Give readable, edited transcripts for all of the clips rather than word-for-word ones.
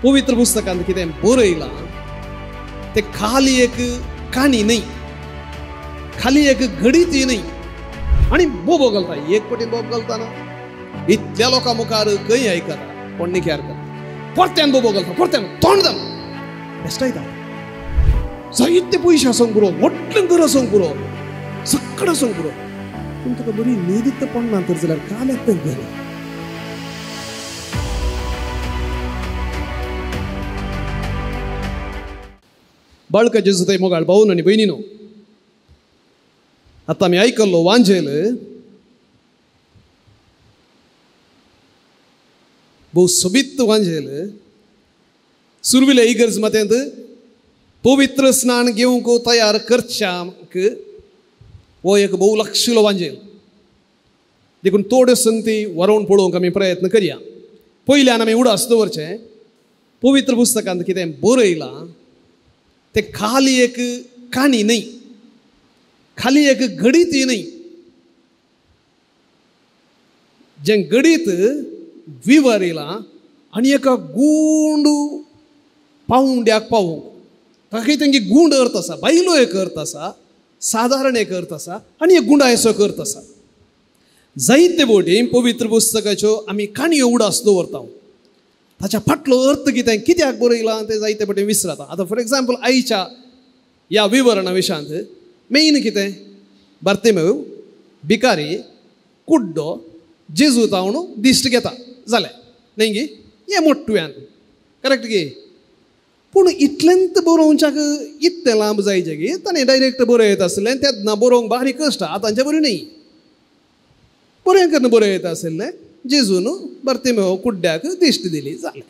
पवित्र पुस्तकांत कितें बरयलां तें खाली एक काणी न्हय, खाली एक घडीतय न्हय. आनी बोबो घालता, एक पटी बोब घालता ना इतल्या लोकां मुखार खंय आयकता कोण निख्यार करता, परत्यान बोबो घालता, परत्यान तोंड दाम बेश्टायता. जायते पयशे आसूंक पुरो, व्हडलें घर आसूंक पुरो, सगळें आसूंक पुरो, पूण तुका बरी न्हीद पडना तर जाल्यार काल्याक तें घर. बाळकाचे सुद्दां मोगाळ भावन आनी भयणीनो, आतां आमी आयकल्लो वांजेल भोव सोबीत वांजेल. सुरविले इगर्ज मातेंत पवित्र स्नान घेवंक तयार करच्यांक हो एक भोव लक्षिलो वांजेल. देखून थोड्यो संगती वरोवन पळोवंक आमी प्रयत्न करया. पयल्यान आमी उडास दवरचें, पवित्र पुस्तकांत कितें बरयलां तें खाली एक काणी न्हय, खाली एक घडीतय न्हय. जें घडीत विवरिलां आनी एका गूंड पावंड्याक पावोवंक ताका तेंगे गूंड अर्थ आसा, बायलो एक अर्थ आसा, सादारण एक अर्थ आसा आनी एक गुंडायसो एक अर्थ आसा. जायते बोटी पवित्र पुस्तकाच्यो आमी काणयो उडास दवरता, ताच्या फाटलो अर्थ कितें, कित्याक बरयलां तें जायते पटी विसरता. आतां फॉर एग्जाम्पल आयच्या ह्या विवरणा विशयांत मेन कितें, बार्तिमेव भिकारी कुड्डो जेजू तावन दिश्ट घेता जालें न्हय गी, हें मोटव्यान करेक्ट गी. पूण इतलेंत बरोवच्याक इतलें लांब जायचें गी, ताणें डायरेक्ट बरयत आसलें तेन्ना बरोवंक बारीक कश्ट, आतांचे बरी न्हय, बरें करून बरयत आशिल्लें जेजून बार्तिमेव कुड्ड्याक दिश्ट दिली जालें.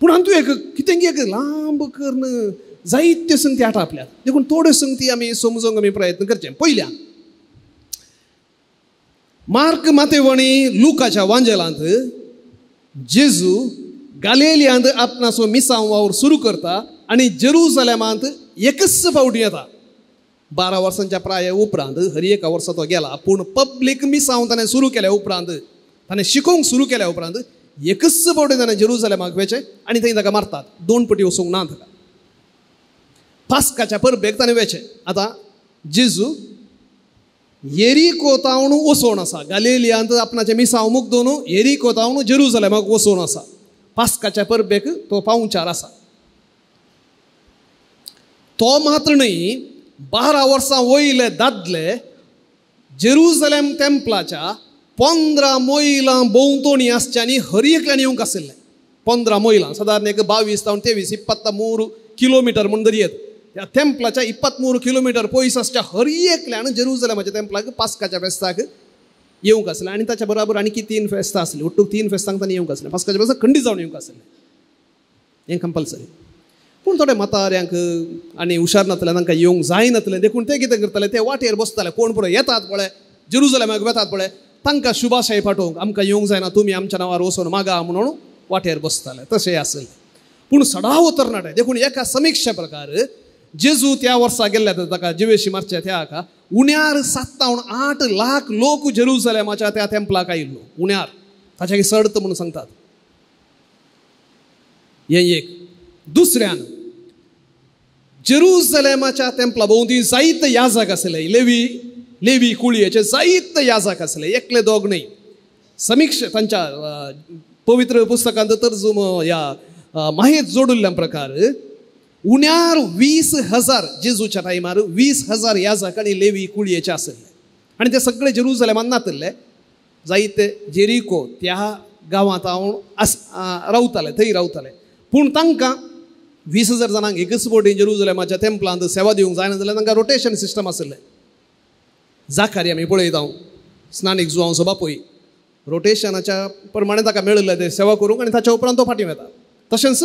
पूण हातूंत एक कितें एक लांब करून जायत्यो संगती आटापल्यात, देखून थोड्यो संगती आमी समजूंक आमी प्रयत्न करचे. पयल्यान मार्क मातेव आनी लुकाच्या वांजेलांत जेजू गालेलियांत आपणाचो मिसांव वावर सुरू करता आनी जेरुजलेमांत एकच फावटी येता. 12 वर्सांच्या प्राय उपरांत हर एका वर्सा तो गेला, पूण पब्लीक मिसांव ताणें सुरू केल्या उपरांत, ताणें शिकोवंक सुरू केल्या उपरांत एकच फावटी ताणें जेरुजलेमाक वेचें आनी थंय ताका मारतात. 2 पटी वचूंक ना ताका. पास्काच्या परबेक ताणें वेचें. आतां जेजू येरिको तावन वचोन आसा, गालेलियांत आपणाचें मिसांव मुगदोन येरिको तावन जेरुजलेमाक वचोन आसा. पास्काच्या परबेक तो पावंचार आसा. तो मात्र न्हय, 12 वर्सां वयले दादले जेरुजलेम टेम्पलाच्या 15 मैलां भोंवतणी आसच्यांनी हर एकल्यान येवंक आशिल्लें. 15 मैलां सादारण एक 22 जावन 23 23 किलोमिटर म्हूण दरयेत. ह्या टेम्पलाच्या 23 किलोमिटर पयस आसच्या हर एकल्यान जेरुजलेमाच्या टेम्पलाक पास्काच्या फेस्ताक येवंक आसलें. आनी ताच्या बराबर आनी 3 फेस्तां आसलीं, ಒಟ್ಟು 3 फेस्तांक तांणी येवंक आसलें. पास्काच्या फेस्ताक खंडीत जावन येवंक आसलें, हें कंपल्सरी. पूण थोडे म्हाताऱ्यांक आनी हुशार नासले, तांकां येवंक जायनासलें, देखून ते कितें करताले, ते वाटेर बसताले. कोण पळय येतात पळय जेरुजलेमाक वेतात पळय, तांकां शुभाशय पाठोवंक आमकां येवंक जायना, तुमी आमच्या नांवार वचून मागा म्हणून वाटेर बसताले. तशें आसलें. पूण सदांव तरणाटे, देखून एका समिक्षा प्रकार जेजू त्या वर्सा गेल्ल्या ताका जिवेशी मारच्या त्या हाका उण्यार 7-8 लाख लोक जेरुजलेमाच्या त्या टेम्पलाक आयिल्लो, उण्यार ताच्या सडत म्हणून सांगतात. हें एक. दुसऱ्यान जेरुजलेमाच्या टेम्पला भोंवती जायते याजक आसले, लेवी कुळयेचे जायते याजक आसले, एकले दोग न्हय. समिक्षा तांच्या पवित्र पुस्तकांत तर्जुम ह्या माहेत जोडिल्ल्या प्रकार उण्यार 20,000 जेजूच्या टायमार 20,000 याजक आनी लेवी कुळयेचे आसले. आनी ते सगळे जेरुजलेमान नातल्ले, जायते जेरिको त्या गांवांत हांव रावताले, थंय रावताले. पूण तांकां 20,000 जाणांक एकच बोटी जेरुजलेमाच्या टेम्पलांत सेवा दिवंक जायना जाल्यार तांकां रोटेशन सिस्टम आसलें. जाकारी आमी पळयता हांव स्नानीक जुवांवचो बापूय रोटेशनाच्या प्रमाणे ताका मेळिल्लें तें सेवा करूंक आनी ताच्या उपरांत तो फाटीं वता. तशेंच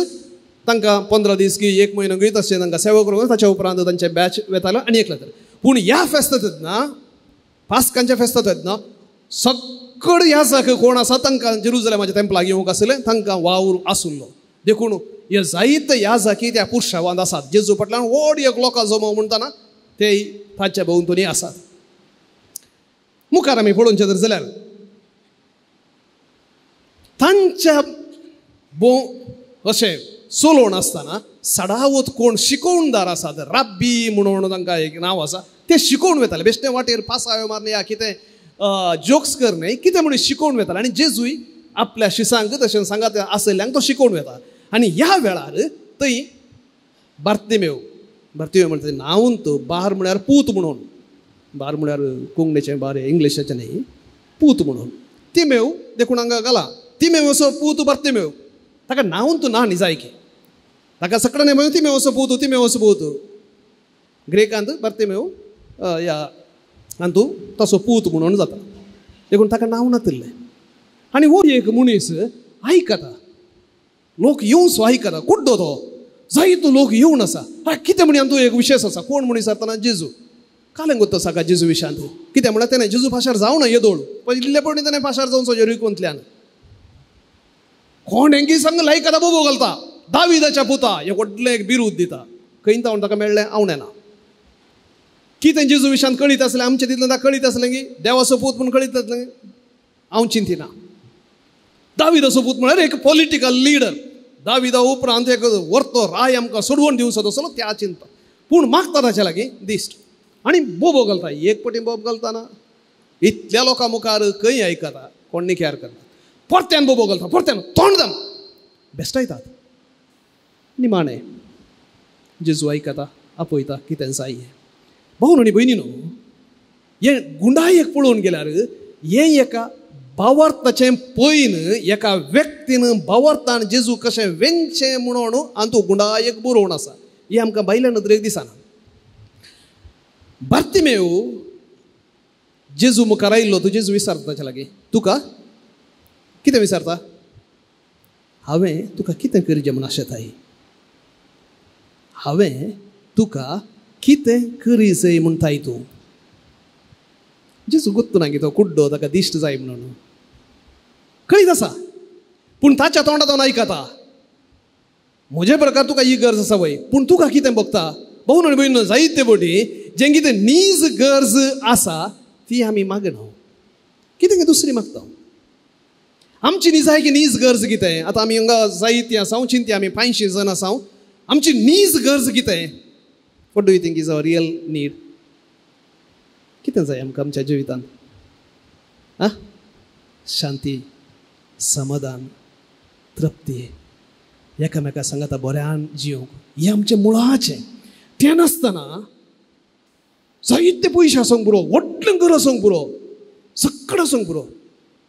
तांकां 15 दीस की 1 म्हयनो की तशें तांकां सेवा करूंक ताच्या उपरांत तांचे बॅच वेतालो आनी एकले तर. पूण ह्या फेस्तांत येतना, पास्कांच्या फेस्तांत येतना सगळे ह्या जाक कोण आसा तांकां जेरुजलेमाच्या टेम्पलाक येवंक आसलें, तांकां वावर आसुल्लो. देखून हे जायते ह्या जाकी त्या पुरशावांत आसात. जेजू फाटल्यान व्हड एक लोकां जमो म्हणटना ते ताच्या भोंवतणी आसात. मुखार आमी पळोवचें जर जाल्यार तांच्या अशें चलोवन आसतना सडावत कोण शिकोवणदार आसात, राब्बी म्हणून तांकां एक नांव आसा, ते शिकोवन वताले. बेश्टे वाटेर पासायो मारने या कितें जोक्स करने कितें म्हणून शिकोवन वताले. आनी जेजूय आपल्या शिसांक तशें सांगात आसल्ल्यांक तो शिकोवन वता. आनी ह्या वेळार थंय बार्तिमेव, बार्तिमेव म्हणटा नांवून तो बार म्हळ्यार पूत म्हणून, बार म्हळ्यार कोंकणीचें बार इंग्लिशाचें न्ही, पूत म्हणून तिमेव देखून हांगा घाला तिमेव असो पूत बार्तिमेव. ताका नांवून तूं ना निजायकी, ताका सगळ्यांनी म्हणून तिमेव असो पूत, तिमेव असो पूत, ग्रेकांत बार्तिमेव ह्या आनी तूं तसो पूत म्हणून जाता, देखून ताका नांव नातिल्लें. आनी हो एक मनीस आयकता, लोक येवन सो आयकता, कुड्डो तो जायतो लोक येवन आसा. कितें म्हण तूं एक विशेश आसा, कोण म्हणून विचारतना जेजू कालें गोत्तो साका जेजू विशांत कितें म्हळ्यार तेणें जेजू पाशार जावना येदोळ पयले पयलीं तेणें पाशार जावन सो जेरिकोंतल्यान कोण हेंगी संग लायकता बोबो घालता दाविदाच्या पुता एक व्हडलें एक बिरूद दिता. खंय तावन ताका मेळ्ळें हांव नेना. कितें जेजू विशांत कळीत आसलें आमचें तितलें ताका कळीत आसलें की देवाचो पूत म्हूण कळीत आसलें हांव चिंतिना. दाविदाचो पूत म्हळ्यार एक पॉलिटिकल लिडर, दाविदा उपरांत एक वर्तो राय आमकां सोडवण दिवचो तसलो त्या चिंता, पूण मागता ताच्या लागीं दिश्ट आनी बोबो घालता. एक पटी बोब घालतना इतल्या लोकां मुखार खंय आयकता, कोण न्ही केअर करता. परत्यान बोबो घालता, परत्यान तोंड दाम बेश्टायतात. निमाणें जेजू आयकता, आपयता कितें जाय. भाव आनी भयणी न्हू, हें गुंडायेक पळोवन गेल्यार हें एका भावार्थाचें पयन एका व्यक्तीन भावार्थान जेजू कशें वेंगचें म्हणून आनी तो गुंडायेक बरोवन आसा. हें आमकां भायल्या नदरेक दिसना. बार्तिमेव जेजू मुखार आयिल्लो तो जेजू विचारता ताच्या लागीं, तुका कितें विचारता, हांवें तुका कितें करचें म्हूण आशेताय, हांवें तुका कितें करी जाय म्हणटाय तूं. जेजू गोत्तू ना की तो कुड्डो ताका दिश्ट जाय म्हणून कळीत आसा, पूण ताच्या तोंडांत आयकता म्हजे प्रकार तुका ही गरज आसा वय, पूण तुका कितें भोगता. भाव आनी भयण जायते पटी जें कितें नीज गरज आसा ती आमी मागना, कितें दुसरी मागता. आमची निजायकी नीज गरज कितें, आतां आमी हांगा जायती आसा चिंती आमी 500 जण आसा, आमची नीज गरज कितें, What do you think is our real need? कितें जाय आमकां आमच्या जिवितांत? आं, शांती, समाधान, तृप्ती, एकामेका सांगाता बऱ्यान जिवंक, हें आमचें मुळाचें. तें नासतना जायते पयशे आसूंक पुरो, व्हडलें घर आसूंक पुरो, सगळें आसूंक पुरो,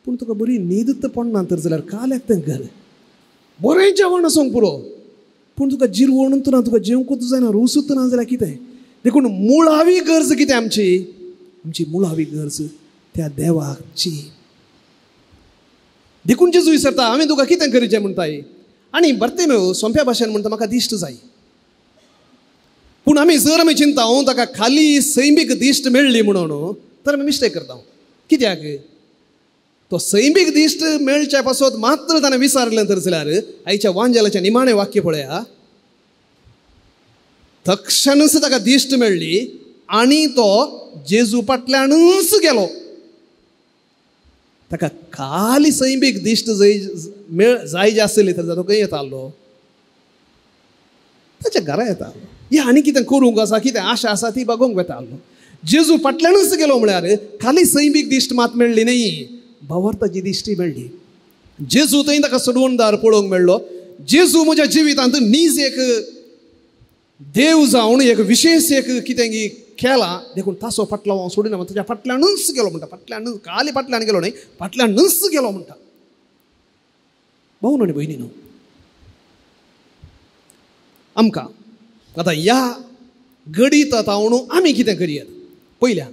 पूण तुका बरी न्हीद पडना तर जाल्यार काल्याक तें घर. बरें जेवण आसूंक पुरो, पूण तुका जिरवणूच ना, तुका जेवंकूच जायना, रोसूच ना जाल्यार कितें. देखून मुळावी गरज कितें आमची, आमची मुळावी गरज त्या देवाची. देखून जेजू विचारता हांवें तुका कितें करचें म्हणटाय. आनी बार्तिमेव सोंप्या भाशेन म्हणटा म्हाका दिश्ट जाय. पूण आमी जर आमी चिंता हांव ताका खाली सैमीक दिश्ट मेळ्ळी म्हणून तर आमी मिस्टेक करता. कित्याक तो सैमीक दिश्ट मेळच्या पासत मात्र ताणें विचारलें तर जाल्यार आयच्या वांजेलाचें निमाणें वाक्य पळया, तक्षणच ताका दिश्ट मेळ्ळी आनी तो जेजू फाटल्यानूच गेलो. ताका खाली सैमीक दिश्ट जाय जी आसली तर तो खंय येतालो, ताच्या घरा येतालो. हे आनी कितें करूंक आसा, कितें आशा आसा ती बगोवंक वेतालो. जेजू फाटल्यानूच गेलो म्हळ्यार खाली सैमीक दिश्ट मात मेळ्ळी न्ही, भावार्थाची दिश्टी मेळ्ळी. जेजू थंय ताका सोडवणदार पळोवंक मेळ्ळो. जेजू म्हज्या जिवितांत नीज एक देव जावन एक विशेश एक कितें केलां, देखून तासो फाटलो हांव सोडिना, ताच्या फाटल्यानूच गेलो म्हणटा. फाटल्यानूच, खाली फाटल्यान गेलो न्ही, फाटल्यानूच गेलो म्हणटा. भाव आनी भयणी न्हू, आमकां आतां ह्या गणितात तावन आमी कितें करयात. पयल्या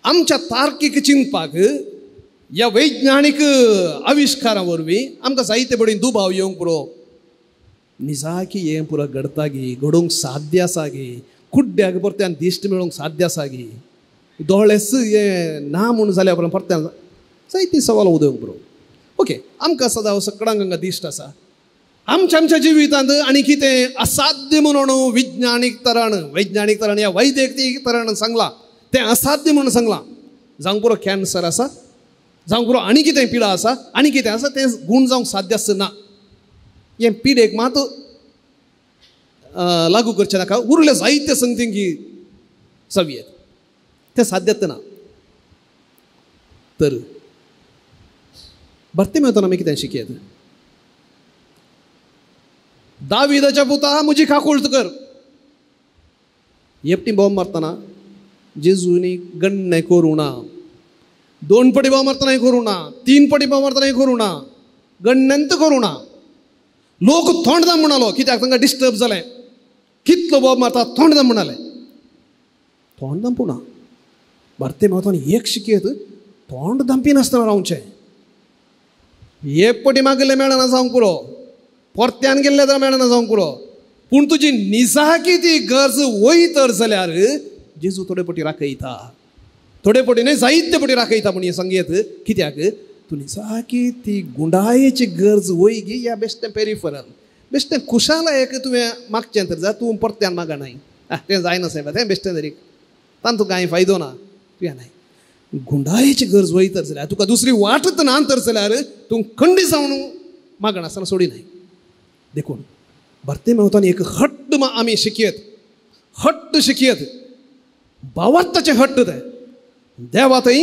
आमच्या तार्कीक चिंतपाक ह्या वैज्ञानीक आविश्कारा वरवीं आमकां जायते बडी दुबाव येवंक पुरो, निजाकी हें पुरो घडटा गी, घडोवंक साध्य आसा गी, कुड्ड्याक परत्यान दिश्ट मेळोवंक साध्य आसा गी, दोळेच हें ना म्हूण जाल्या उपरांत परत्यान जायती सवाल उदोवंक पुरो. ओके, आमकां सदां सगळ्यांक हांगा दिश्ट आसा आमच्या आमच्या जिवितांत आनी कितें असाध्य म्हणून वैज्ञानीक तरान, वैज्ञानीक तरान ह्या वैद्यकीय तरान सांगलां तें असाध्य म्हणून सांगलां. जावंक पुरो कॅन्सर आसा, जावंक पुरो आनी कितें पिडा आसा, आनी कितें आसा तें गूण जावंक साध्य आसना. हें पिडेक मात लागू करचें नाका, उरले जायते संगतींकी जावयेत, तें साध्यत ना. तर बर्तिमेवान आमी कितें शिकयत? दाविदाच्या पुता म्हजी काकूळत कर. एकटी बोंब मारतना जेजूनी गण्णे करूं ना, दोन पटी बोंब मारतनाय करूं ना, तीन पटी बोंब मारतनाय करूं ना, गण्ण्यांत करूं ना. लोक थोंडदाम म्हणालो, कित्याक तांकां डिस्टर्ब जालें, कितलो बोब मारता थोंडदाम म्हणाले, तोंड दामपूं ना. बर्तिमेवान एक शिकयत, तोंड दामपी नासतना रावचें. एक पटी मागिल्लें मेळना जावंक पुरो, परत्यान गेल्लें जाल्यार मेळना जावंक पुरो, पूण तुजी निजाकी ती गरज वयतर जाल्यार जेजू थोडे पटी राखयता, थोडे पटी न्हय जायते पटी राखयता. म्हण हें सांगयत कित्याक तूं निजाकी ती गुंडायेची गरज वयगी ह्या बेश्टें पेरिफरल बेश्टें खुशालायक तुवें मागचें तर जा, तूं परत्यान मागनाय, तें जायना सायबा, तें बेश्टें तरी तांतूं कांय फायदो ना, तुवें नाय. गुंडायेची गरज वयतर जाल्यार तुका दुसरी वाटत ना तर जाल्यार तूं खंडी जावन मागनासतना सोडिनाय. देखून बर्तिमेवान एक हट्ट आमी शिकयत, हट्ट शिकयत, भावार्थाचें हट्ट तें. देवा थंय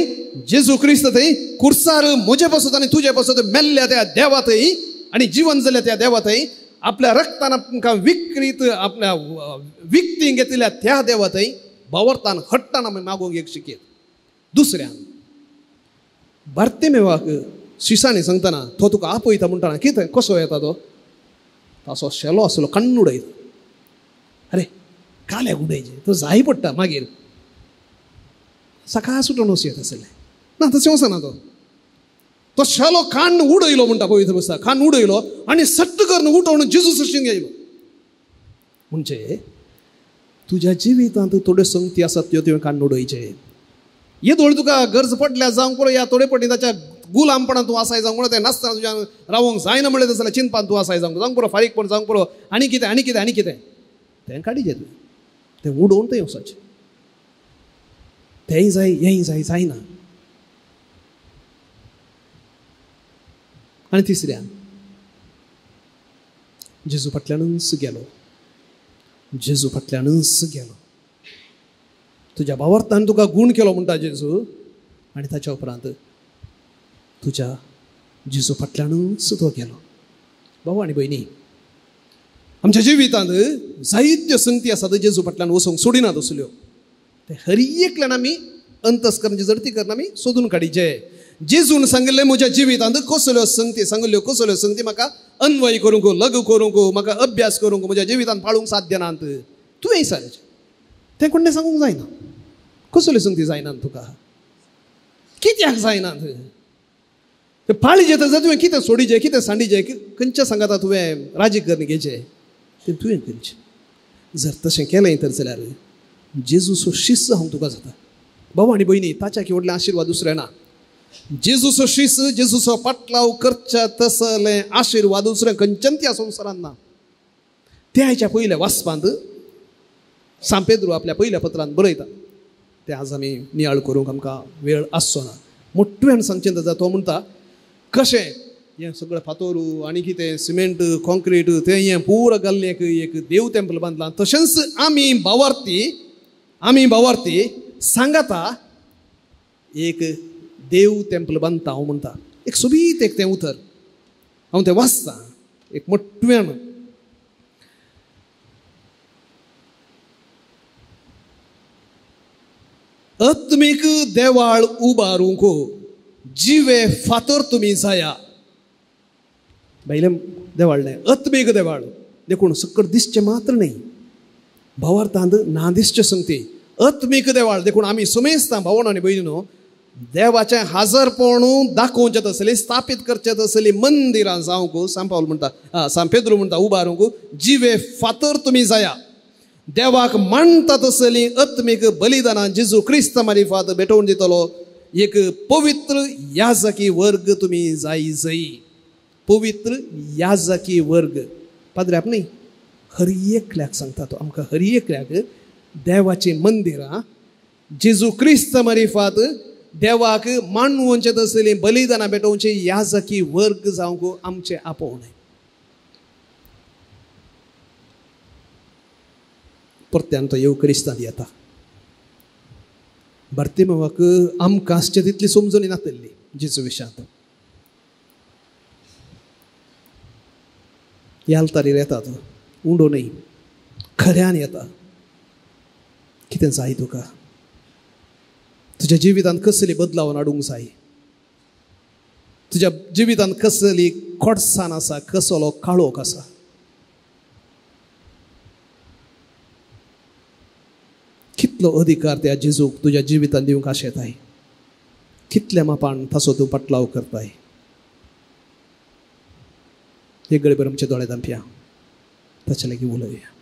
जेजू क्रिस्त थंय कुर्सार म्हजे पासत आनी तुजे पासत मेल्ल्या त्या देवा थंय आनी जिवन जाल्ल्या त्या देवा थंय आपल्या रक्तान आमकां विक्रीत आपल्या विकती घेतिल्ल्या त्या देवा थंय भावार्थान हट्टान आमी मागूंक एक शिकयत. दुसऱ्यान बर्तिमेवाक शिसांनी सांगतना तो तुका आपयता म्हणटाना कितें कसो येता तो, तासो शेलो आसलो कण्ण उडयता, अरे काल्याक उडयचे तो जाय पडटा, मागीर सकाळ सुटून वचूं येता आसलें ना, तशें वचना तो, तो शेलो कान्न उडयलो म्हणटा पवित्र पुस्तक, कान्न उडयलो आनी सट्ट करून उठोवन जेजू सृश्टीन गेलो. म्हणजे तुज्या जिवितांत थोड्यो संगती आसात त्यो तुवें कान्न उडयचे. येदोळ तुका गरज पडल्या जावंक पुरो, ह्या थोडे पटी ताच्या गुलामपणान तूं आसाय जावंक पुरो, तें नासतना तुज्यान रावंक जायना म्हणलें जाल्यार चिंतपान तूं आसाय जावंक जावंक पुरो, फारीकपण जावंक पुरो, आनी कितें आनी कितें आनी कितें तें काडीचें तुवें, तें उडोवन तें वचपाचें. तेंय जाय हेंय जाय जायना. आनी तिसऱ्यान जेजू फाटल्यानूच गेलो, जेजू फाटल्यानूच गेलो. तुज्या भावार्थान तुका गूण केलो म्हणटा जेजू, आनी ताच्या उपरांत तुज्या जेजू फाटल्यानूच तो गेलो. भाऊ आनी भयणी, आमच्या जिवितांत जायत्यो संगती आसात जेजू फाटल्यान वचूंक सोडिनात असल्यो, ते हर एकल्यान आमी अंतस्करणाची जडती करून आमी सोदून काडीचे. जेजून सांगिल्लें म्हज्या जिवितांत कसल्यो संगती सांगिल्ल्यो, कसल्यो संगती म्हाका अन्वय करूंक, लघु करूंक, म्हाका अभ्यास करूंक, म्हज्या जिवितांत पाळूंक साध्य नात. तुवें विचारचें, तें कोणें सांगूंक जायना. कसल्यो संगती जायना तुका, कित्याक जायना तें पाळीचें तर तुवें कितें सोडीचें, कितें सांडीचें, खंयच्या सांगाता तुवें राजी करून घेवचें तें तुवें करचें. जर तशें केलें तर जाल्यार जेजूचो शिस्त हांव तुका जाता. भाऊ आनी भयणी, ताच्या की व्हडलें आशिर्वाद दुसरें ना. जेजूचो शिस्त, जेजूचो पाटलाव करच्या तसलें आशिर्वाद दुसरें खंयच्यान त्या संवसारांत ना. त्या हाच्या पयल्या वाचपांत सांत पेद्रू आपल्या पयल्या पत्रांत बरयता, तें आज आमी नियाळ करूंक आमकां वेळ आसचो ना. मोठ्यान सांगचें जाता तो म्हणटा कशें हें सगळें फातोरू आनी कितें सिमेंट कॉन्क्रीट तें हें पुरो घाल्लें एक एक देव टेम्पल बांदलां, तशेंच आमी भावार्थी, आमी भावार्थी सांगाता एक देव टेम्पल बांदता. हांव म्हणटा एक सोबीत एक तें उतर हांव तें वाचतां एक मोठ्यान. आत्मीक देवाळ उबारूंक जिवे फातर तुमी जाया. भायलें देवाळ न्हय, आत्मीक देवाळ. देखून सकट दिसचें मात्र न्हय, भावार्थांत ना दिसचें संगती आत्मीक देवाळ. देखून आमी सुमेस्तां भावण आनी भयणीनो देवाचें हाजरपण दाखोवचें तसली, स्थापीत करचें तसली मंदिरां जावंक सांत पावल म्हणटा, सांत पेद्रू म्हणटा उबारूंक जिवे फातर तुमी जाया. देवाक मानता तसली आत्मीक बलिदानां जेजू क्रिस्त मारिफात भेटोवन दितलो एक पवित्र याजकी वर्ग तुमी जाय जय. पवित्र याजकी वर्ग पाद्र्याप न्ही, हर एकल्याक सांगता तो आमकां, हर एकल्याक देवाचीं मंदिरां जेजू क्रिस्त मारिफात देवाक मानवचें तसली बलिदानां भेटोवचें याजकी वर्ग जावंक आमचें आपोवणें. परत्यान तो येवक्रिस्तांत येता. बार्तिमेवाक आमकां आसचे तितली समजणी नातली जेजू विशांत. ह्या आल्तारीर येता तो उंडो न्हय, खऱ्यान येता. कितें जाय तुका? तुज्या जिवितांत कसली बदलावन हाडूंक जाय? तुज्या जिवितांत कसली खोडसाण आसा, कसलो काळोख आसा? कितलो अधिकार त्या जेजूक तुज्या जिवितांत दिवंक आशेताय? कितल्या मापान ताचो तूं पाटलाव करताय? एक गडीभर आमचे दोळे धांपया, ताचे लागीं उलोवया.